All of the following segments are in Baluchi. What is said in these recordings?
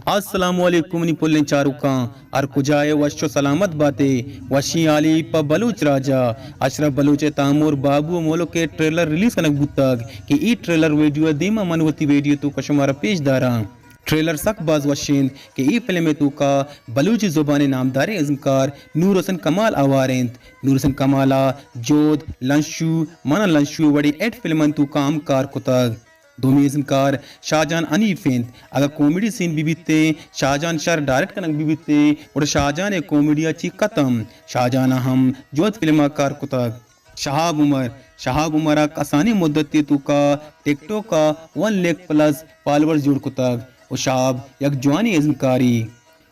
السلام علیکم منی پلیں چاروکاں، ہر کجا ئے وش و سلامت باتے۔ وشیں حالی پہ بلوچ راجا۔ اشرف بلوچ ءِ تامر بابو ءُ مولک ءِ ٹریلر ریلیز کنگ بوتگ کہ اے ٹریلر ویڈیو ءِ دیما من وتی ویڈیو توکا شمارا پیش داراں۔ ٹریلر سک باز وش انت کہ اے فلم ءِ توکا بلوچی زبان ءِ نامداریں ازمکار نور حسن کمال آوار انت۔ نور حسن کمال ءَ جود، لنشو، مانا لنشو ءِ وڑیں ہٹ فلمانی توکا ہم کار کتگ۔ دومی ازمکار شاہجان حنیف انت۔ اگاں کامیڈی سین بہ بیتیں، شاہجان شر ڈائریکٹ کنگ بہ بیتیں، گڑا شاہجان ءِ کامیڈی ءَ چی ختم۔ شاہجان ءَ ہم جود فلم ءَ کار کتگ۔ شہاب عمر، شہاب عمر ءَ کسانیں مدتے توکا ٹک ٹاک ءَ ون لیک پلس فالوورز جوڑ کتگ و شہاب یک جوانیں ازمکارے۔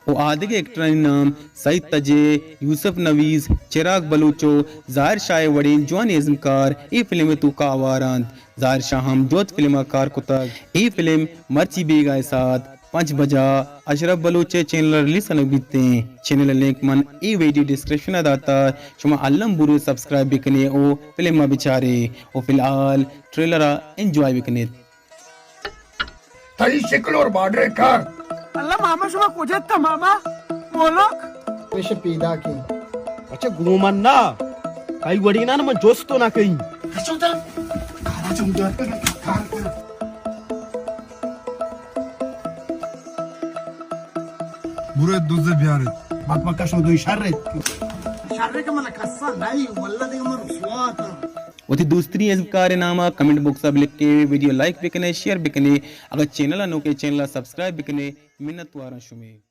و آدگہ ایکٹرانی نام سعید تجے، یوسف نویز، چراغ بلوچ و ظاہر شاہ ءِ وڑیں جوانیں ازمکار اے فلم ءِ توکا ہوار انت۔ ظاہر شاہ ہم جود فلم ءَ کار کتگ۔ اے فلم مرچی بیگاہ ءِ ساعت پنچ بجا اشرف بلوچ ءِ چینل ءَ ریلیز کنگ بیتیں۔ چینل ءِ لنک من اے ویڈیو ڈسکرپشن ءَ داتا، شما الم برو سبسکرائب بکنے و فلم ءَ بچارے و فی الحال ٹریلر ءَ انجوائے بکنیت۔ تئی شکل اور بارڈر کار۔ اللہ ماما شما کجا تا ماما؟ مولک؟ پیش پیدا کی۔ اچھا گومن نا۔ کئی وڑی نا من جوست تو نہ کئی۔ کچو تا۔ کارا چم دار کر کار کر۔ برو دزے بیارت۔ بات مکا شما دوی شر ات۔ شر کہ من کسا نہیں، واللہ دیگه من رسوا تا۔ وتی دوستریں ازمکار ءِ نام ءَ کمنٹ باکس ءَ بلکے، ویڈیو لائک بکنے، شیئر بکنے، اگاں چینل ءَ نوکے چینل ءَ سبسکرائب بکنے، منت واراں شمے۔